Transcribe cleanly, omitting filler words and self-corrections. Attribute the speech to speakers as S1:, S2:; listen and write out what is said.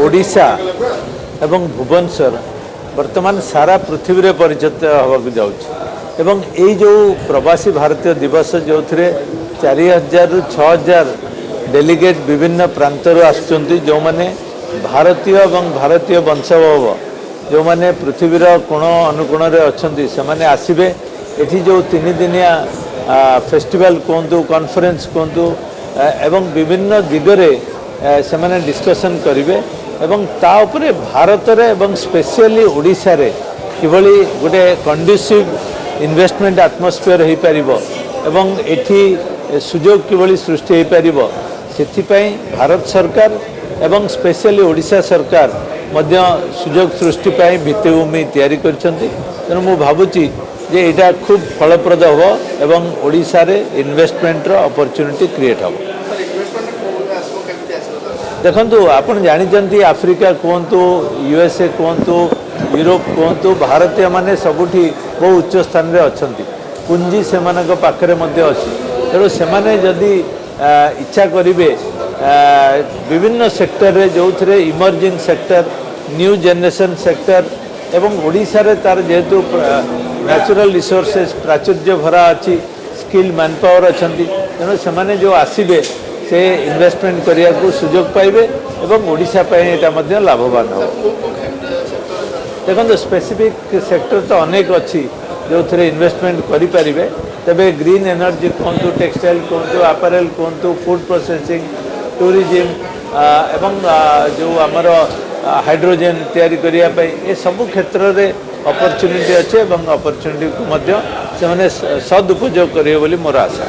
S1: ଓଡ଼ିଶା ଏବଂ ଭୁବନେଶ୍ୱର ବର୍ତ୍ତମାନ ସାରା ପୃଥିବୀରେ ପରିଚିତ ହେବାକୁ ଯାଉଛି ଏବଂ ଏଇ ଯେଉଁ ପ୍ରବାସୀ ଭାରତୀୟ ଦିବସ, ଯେଉଁଥିରେ 4000ରୁ 6000 ଡେଲିଗେଟ୍ ବିଭିନ୍ନ ପ୍ରାନ୍ତରୁ ଆସୁଛନ୍ତି, ଯେଉଁମାନେ ଭାରତୀୟ ଏବଂ ଭାରତୀୟ ବଂଶୋଦ୍ଭବ, ଯେଉଁମାନେ ପୃଥିବୀର କୋଣ ଅନୁକୋଣରେ ଅଛନ୍ତି, ସେମାନେ ଆସିବେ। ଏଠି ଯେଉଁ 3 ଦିନିଆ ଫେଷ୍ଟିଭାଲ କୁହନ୍ତୁ, କନଫରେନ୍ସ କୁହନ୍ତୁ ଏବଂ ବିଭିନ୍ନ ଦିଗରେ ସେମାନେ ଡିସ୍କସନ୍ କରିବେ ଏବଂ ତା ଉପରେ ଭାରତରେ ଏବଂ ସ୍ପେସିଆଲି ଓଡ଼ିଶାରେ କିଭଳି ଗୋଟେ କଣ୍ଡ୍ୟୁସିଭ୍ ଇନଭେଷ୍ଟମେଣ୍ଟ ଆଟମୋସ୍ଫିୟର ହୋଇପାରିବ ଏବଂ ଏଠି ସୁଯୋଗ କିଭଳି ସୃଷ୍ଟି ହୋଇପାରିବ, ସେଥିପାଇଁ ଭାରତ ସରକାର ଏବଂ ସ୍ପେସିଆଲି ଓଡ଼ିଶା ସରକାର ମଧ୍ୟ ସୁଯୋଗ ସୃଷ୍ଟି ପାଇଁ ଭିତ୍ତିଭୂମି ତିଆରି କରିଛନ୍ତି। ତେଣୁ ମୁଁ ଭାବୁଛି ଯେ ଏଇଟା ଖୁବ୍ ଫଳପ୍ରଦ ହେବ ଏବଂ ଓଡ଼ିଶାରେ ଇନଭେଷ୍ଟମେଣ୍ଟର ଅପରଚ୍ୟୁନିଟି କ୍ରିଏଟ୍ ହେବ।
S2: ସାର୍, ଇନଭେଷ୍ଟମେଣ୍ଟ କୋଉଠି ଆସିବ, କେମିତି ଆସିବ ସାର୍?
S1: ଦେଖନ୍ତୁ, ଆପଣ ଜାଣିଛନ୍ତି, ଆଫ୍ରିକା କୁହନ୍ତୁ, ୟୁଏସଏ କୁହନ୍ତୁ, ୟୁରୋପ କୁହନ୍ତୁ, ଭାରତୀୟମାନେ ସବୁଠି ବହୁ ଉଚ୍ଚ ସ୍ଥାନରେ ଅଛନ୍ତି। ପୁଞ୍ଜି ସେମାନଙ୍କ ପାଖରେ ମଧ୍ୟ ଅଛି। ତେଣୁ ସେମାନେ ଯଦି ଇଚ୍ଛା କରିବେ, ବିଭିନ୍ନ ସେକ୍ଟରରେ, ଯେଉଁଥିରେ emerging sector, new generation sector ଏବଂ ଓଡ଼ିଶାରେ ତାର ଯେହେତୁ ନ୍ୟାଚୁରାଲ ରିସୋର୍ସେସ୍ ପ୍ରାଚୁର୍ଯ୍ୟ ଭରା ଅଛି, ସ୍କିଲ୍ ମ୍ୟାନ୍ ପାୱାର ଅଛନ୍ତି, ତେଣୁ ସେମାନେ ଯେଉଁ ଆସିବେ, ସେ ଇନଭେଷ୍ଟମେଣ୍ଟ କରିବାକୁ ସୁଯୋଗ ପାଇବେ ଏବଂ ଓଡ଼ିଶା ପାଇଁ ଏଇଟା ମଧ୍ୟ ଲାଭବାନ ହେବ।
S2: କୋଉ କୋଉ ସେକ୍ଟର ସାର୍?
S1: ଦେଖନ୍ତୁ, ସ୍ପେସିଫିକ୍ ସେକ୍ଟର ତ ଅନେକ ଅଛି ଯେଉଁଥିରେ ଇନଭେଷ୍ଟମେଣ୍ଟ କରିପାରିବେ। ତେବେ ଗ୍ରୀନ୍ ଏନର୍ଜି କୁହନ୍ତୁ, ଟେକ୍ସଟାଇଲ୍ କୁହନ୍ତୁ, ଆପାରେଲ୍ କୁହନ୍ତୁ, ଫୁଡ୍ ପ୍ରୋସେସିଂ, ଟୁରିଜିମ୍ ଏବଂ ଯେଉଁ ଆମର ହାଇଡ୍ରୋଜେନ୍ ତିଆରି କରିବା ପାଇଁ, ଏସବୁ କ୍ଷେତ୍ରରେ ଅପରଚ୍ୟୁନିଟି ଅଛି ଏବଂ ଅପରଚ୍ୟୁନିଟିକୁ ମଧ୍ୟ ସେମାନେ ସଦୁପଯୋଗ କରିବେ ବୋଲି ମୋର ଆଶା।